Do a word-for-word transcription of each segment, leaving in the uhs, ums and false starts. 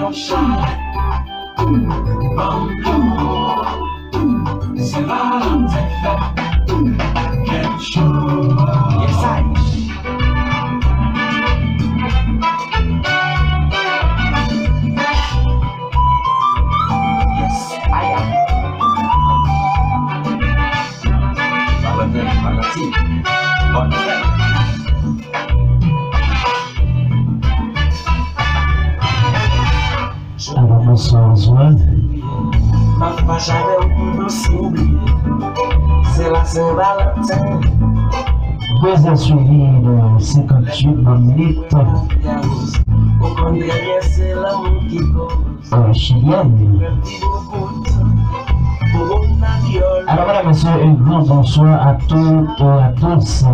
Yes, I. Yes, I am. Valentin, Valentin. Bon. Alò, bonswa, bonswa. M ap fache avè w pou dous m bliye. Se la Sen Valanten. Dezè suivi de senkantuit bon minit. Ou konn trè byen se lanmou ki koz. Chilienne. Alors, mesdames, messieurs, un grand bonsoir à toutes et à tous.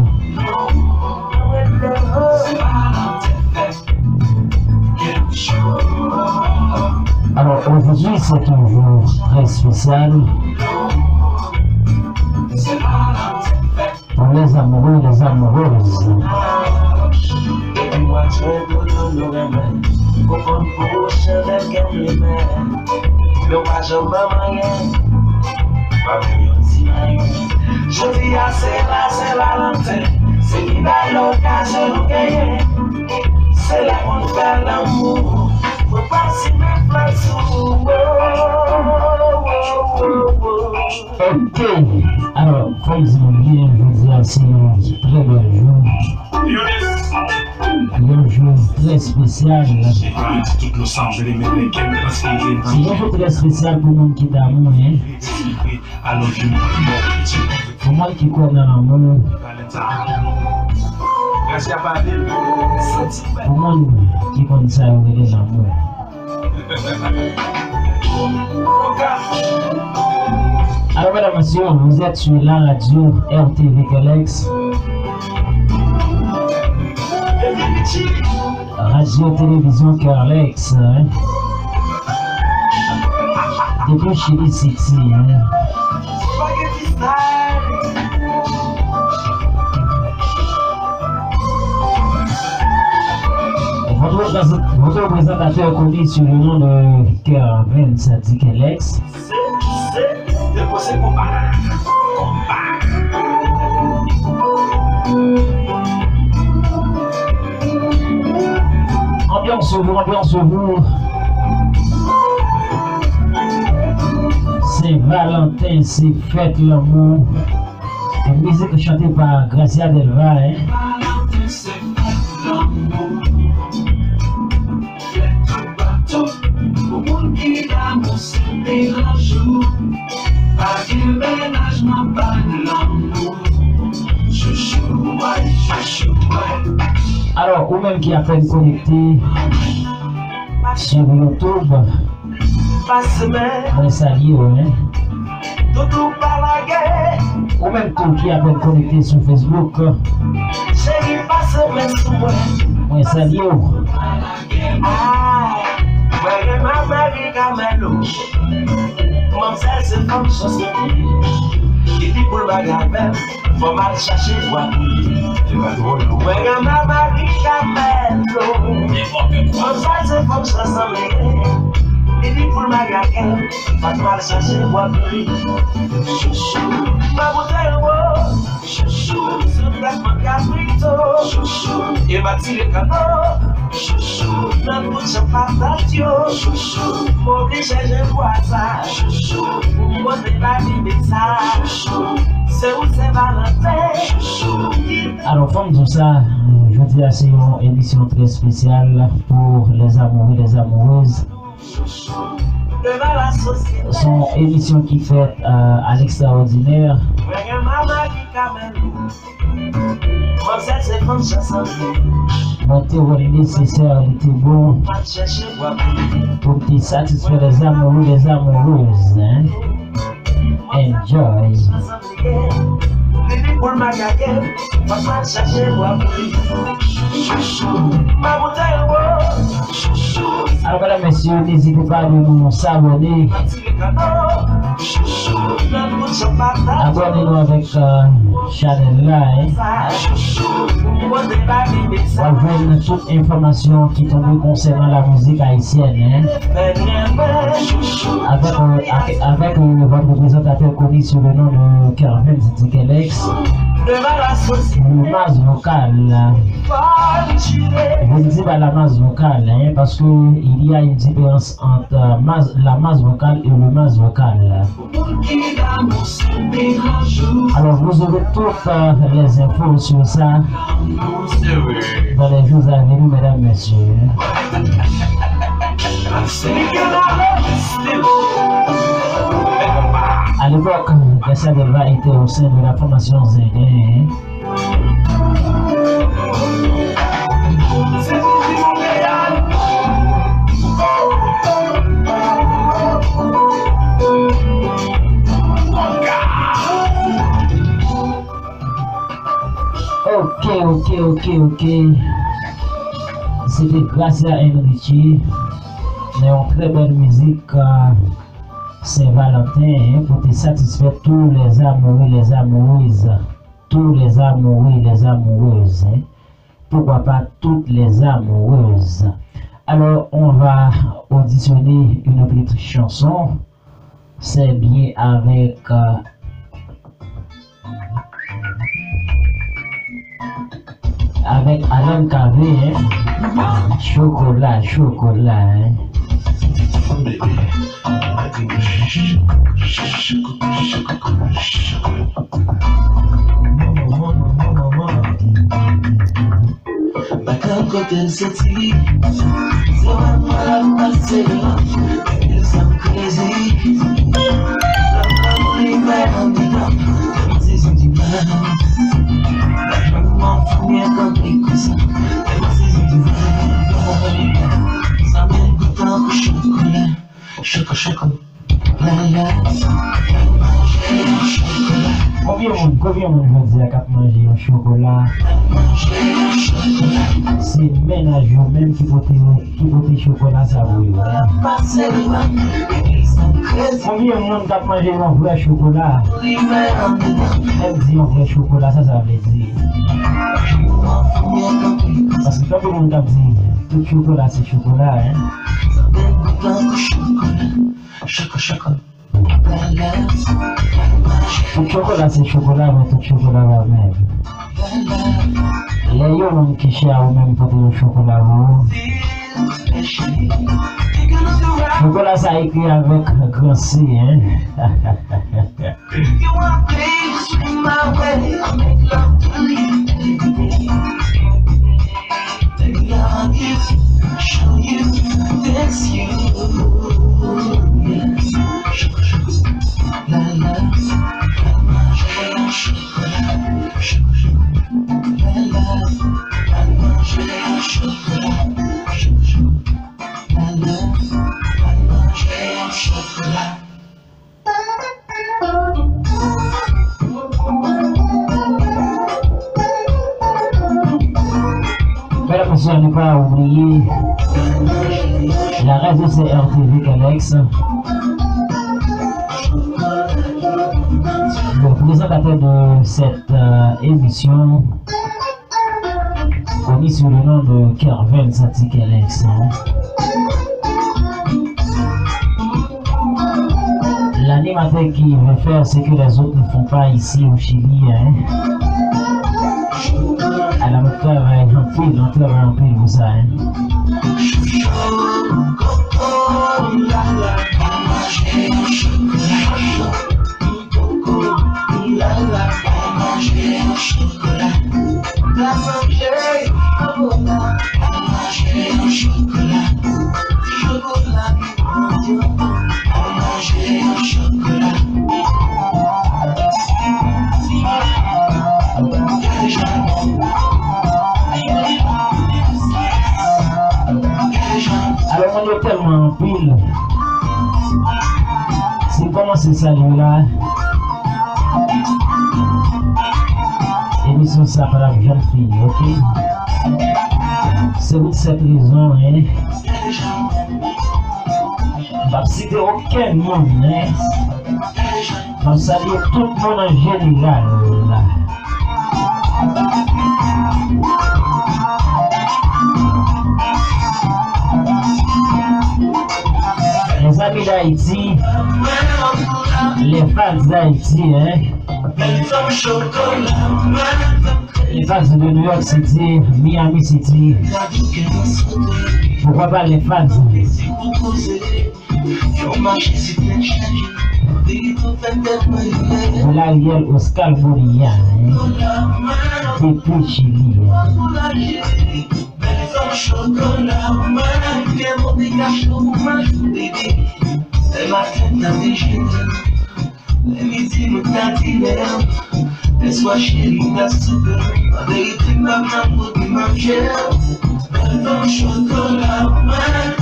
Alors, aujourd'hui, c'est un jour très spécial. Pour les amoureux et les amoureuses. Depi mwa jen, tonton, nou renmen. Ou konn pou ou, chandèl kè m limen. Men w pa janm ban m anyen. Pa menm yon ti mayo. Jodi a, se la Sen Valanten. Se pi bèl okazyon nou genyen. Se lè pou n fè lanmou. Mwen pa simen flè sou ou. Ok. Alò, fò m di nou byen, jodi a se yon trè bèl jou. Yon jou trè espesyal. Se yon jou trè espesyal pou moun ki damou, hein. Pou moun ki kwè nan lanmou. Pou moun ki konn sa yo rele lanmou. Alors, mesdames, messieurs, vous êtes sur la radio R T V Kerlex. Radio Télévision Kerlex, hein. Depuis Chili City, hein. Votre, votre présentateur connu sous le nom de Kervens Kerlex. Ambiance au bout, ambiance au bout. Sen Valanten, se fèt lanmou. Une musique chantée par Gracia Delva, hein. Alò, ou menm ki apèn konekte sou YouTube, mwen salye w, hein. Ou menm tou ki apèn konekte sou Facebook, mwen salye w. Mwen renmen Marie Carmelo. Manmzèl se fanm chans mwen ye. Depi pou l bagay bèl, fò m al chache bwa pou li. Mwen renmen Marie Carmelo. Manmzèl se fanm chans mwen ye. Depi pou l bagay bèl, fò m al chache bwa pou li. Chouchou, pa bouton wo. Chouchou, sou tèt mwen kabrito. Chouchou, e m atire kano. Chouchou, nan tout chan patat yo. Chouchou, m oblije jwenn bwa sa. Chouchou, pou m pote lavi bèl sa. Chouchou, se ou Sen Valanten. Chouchou, ki... Alò, fò m di w sa, jodi a se yon emisyon trè espesyal pour les amoureux, les amoureuses. Se yon emisyon ki fèt, euh, à l'extraordinaire. Mwen te wè l nesesè, li te bon pou m te satisfè les amoureux, les amoureuses, hein. Enjoy. Alors, mesdames, messieurs, n'hésitez pas de nous s'abonner. Abòne nou avèk, euh, chanèl la, hein. W ap jwenn tout enfòmasyon ki tonbe konsènan la mizik ayisyèn, hein. Avèk, euh, avèk, avèk, euh, votre présentateur connu sous le nom de Kervens D K Lex. Le masse vocal. Je ne dis pas la masse vocale, hein, parce que il y a une différence entre, euh, masse, la masse vocale et le masse vocal. Alors, vous aurez toutes, euh, les infos sur ça dans les jours à venir, mesdames, messieurs. À l'époque, Garcia Delva était au sein de la formation Zenglen. Ok, ok, ok, ok. Se te Gracia Enrichi nan yon trè bèl mizik, euh, Sen Valanten, hein, pou te satisfè tous les amoureux, les amoureuses. Tous les amoureux, les amoureuses, hein. Pourquoi pas toutes les amoureuses. Alors, on va auditionner une autre chanson. C'est bien avec, euh, avec Alan Cavé, hein. Chocolat, chocolat, hein. Bakan kote l soti, se pa mwen l ap pase la. Epi l sa m krezi. L ap ka mouri mwen andedan. Tèlman sezi di mal. Lajwa m an fouye kanpe konsa. Tèlman sezi di mal. Sa bèl gou tankou chokola. Choko, choko. Konbyen moun, konbyen moun jodi a k ap manje yon chokola? Se mennaj yo menm ki pote yo, ki pote chokola sa pou yo. Konbyen moun k ap manje yon vrè chokola? Lè m di yon vrè chokola, sa sa vle di? Paske gen anpil moun k ap di tout chokola se chokola, hein. Tout chokola se chokola, men tout chokola pa menm. Lè yon moun ki chè a ou menm pote yon chokola pou ou, chokola sa ekri avèk gran C, hein. You are pleased with my way. I make love to you. Baby, I'll give, show you, dance you. Yeah. Choco, choco, la, la, la, la, choco, choco, la, la, la, choco, choco, la, la, la, choco. Mesdames, messieurs, à ne pas oublier, la radio c'est R T V Kalex. Le présentateur de cette, euh, émission, connu sous le nom de Kervens D K Lex, hein. L'animateur qui veut faire ce que les autres ne font pas ici au Chili, hein. Ala mwen travay anpil, mwen travay anpil pou sa, hein. Alò, moun yo tèlman anpil. Si m kòmanse salye la, emisyon sa pa t ap janm fini, ok? Se pou sèt rezon, hein. M p ap site okenn moun, men m ap salye tout moun an jeneral. Mezanmi d'Ayiti, les fans d'Haïti, hein. Les fans de New York City, Miami City. Pourquoi pas les fans? Lariel Oscar Bonilla, hein. Depi Chili, hein. Lè midi mwen ka dinè, lè swa cheri mwen ka soupe. An verite m pa janm kote manje. Bèl fanm chokola mwen.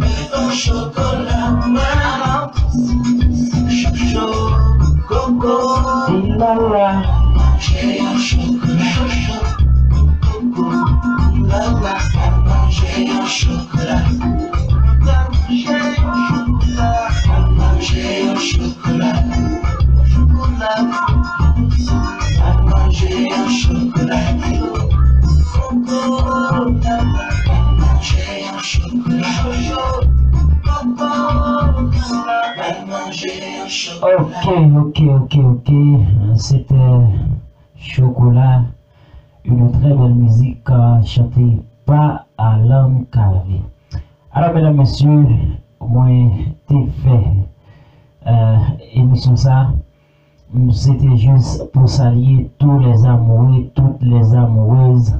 Bèl fanm chokola mwen. Cho, cho, koko. Di la la. Manje yon chokola. Cho, cho, koko. Di la la. Manje yon chokola. Ok, ok, ok, ok. C'était Chocolat, une très belle musique, euh, chantée par Alan Cavé. Alò, medam, mesye, mwen te fè, euh, emisyon sa, m, se te jis pou salye tous les amoureux, toutes les amoureuses.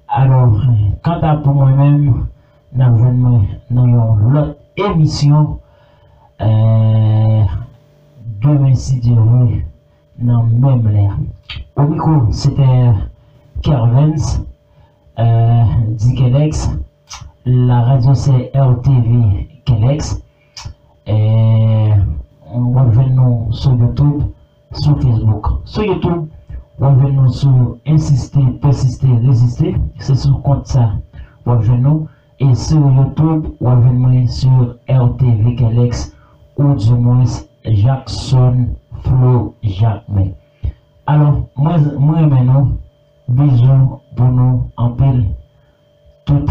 Alò, kanta pou mwen menm, n ap jwenn mwen nan yon lòt emisyon, euh, demen, si Dye vle, nan menm lè a. Au micro, c'était Kervens, euh, dit Kelex. La radio, c'est R T V Kelex. Euh, w ap jwenn nou sou YouTube, sou Facebook. Sou YouTube, w ap jwenn nou sou Insiste, Persiste, Reziste. Se sou kont sa w ap jwenn nou. E sou YouTube, w ap jwenn mwen sou R T V Kelex, ou dimwens Jackson Flo Jacquemain. Alò, mwen, mwen renmen nou. Bizou pou nou anpil. Tout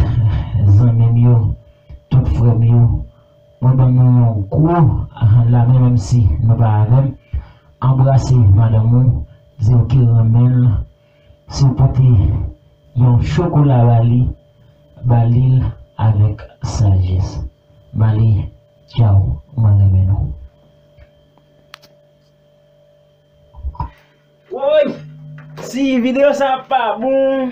zanmi m yo, tout frè m yo, mwen ban nou yon gwo lame, menm si nou pa avè m. Anbrase madanm ou, di l ke w renmen l. Si w pote yon chokola ba li, ba li l avèk sajès. Ba li, tchaw, mwen renmen nou. Woy! Si videyo sa pa bon,